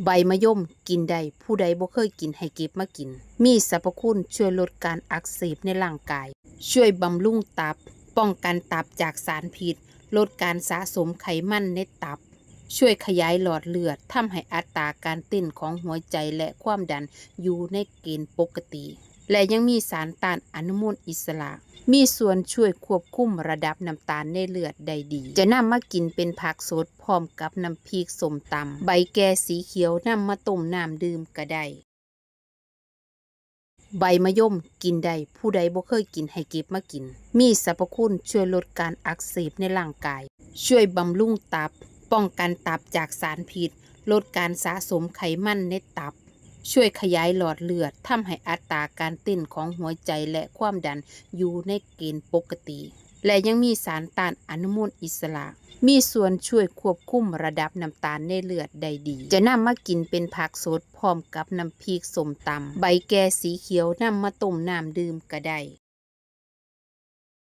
ໃບມະຍົມກິນໄດ້, ຜູ້ໃດບໍ່ເຄີຍກິນໃຫ້ເກັບມາກິນ. ມີສັບພະຄຸນຊ່ວຍລົດການອັກເສບໃນຮ່າງກາຍ, ຊ່ວຍບຳລຸງຕັບ, ປ້ອງກັນຕັບຈາກສານພິດ, ລົດການສະສົມໄຂມັນໃນຕັບ, ຊ່ວຍຂະຫຍາຍຫຼອດເລືອດ, ທຳໃຫ້ອັດຕາການເຕັ້ນຂອງຫົວໃຈ ແລະ ຄວາມດັນຢູ່ໃນເກນປົກກະຕິ ແລະ ຍັງມີສານຕ້ານອະນຸມູນອິດສະຫຼະ, ມີສ່ວນຊ່ວຍຄວບຄຸມລະດັບນ້ຳຕານໃນເລືອດໄດ້ດີ. ຈະນຳມາກິນເປັນຜັກສົດພ້ອມກັບນ້ຳພລິກສົ້ມຕຳ. ໃບແກ່ສີຂຽວນຳມາຕົ້ມນ້ຳດື່ມກະໄດ້. ໃບມະຍົມກິນໄດ້, ຜູ້ໃດບໍ່ເຄີຍກິນໃຫ້ເກັບມາກິນ. ມີສັບພະຄຸນຊ່ວຍລົດການອັກເສບໃນຮ່າງກາຍ, ຊ່ວຍບຳລຸງຕັບ, ປ້ອງກັນຕັບຈາກສານພິດ, ລົດການສະສົມໄຂມັນໃນຕັບ, ຊ່ວຍຂະຫຍາຍຫຼອດເລືອດ, ທຳໃຫ້ອັດຕາການເຕັ້ນຂອງຫົວໃຈ ແລະ ຄວາມດັນຢູ່ໃນເກນປົກກະຕິ ແລະ ຍັງມີສານຕ້ານອະນຸມູນອິດສະຫຼະ, ມີສ່ວນຊ່ວຍຄວບຄຸມລະດັບນ້ຳຕານໃນເລືອດໄດ້ດີ. ຈະນຳມາກິນເປັນຜັກສົດພ້ອມກັບນ້ຳພລິກສົ້ມຕຳ. ໃບແກ່ສີຂຽວນຳມາຕົ້ມນ້ຳດື່ມກະໄດ້.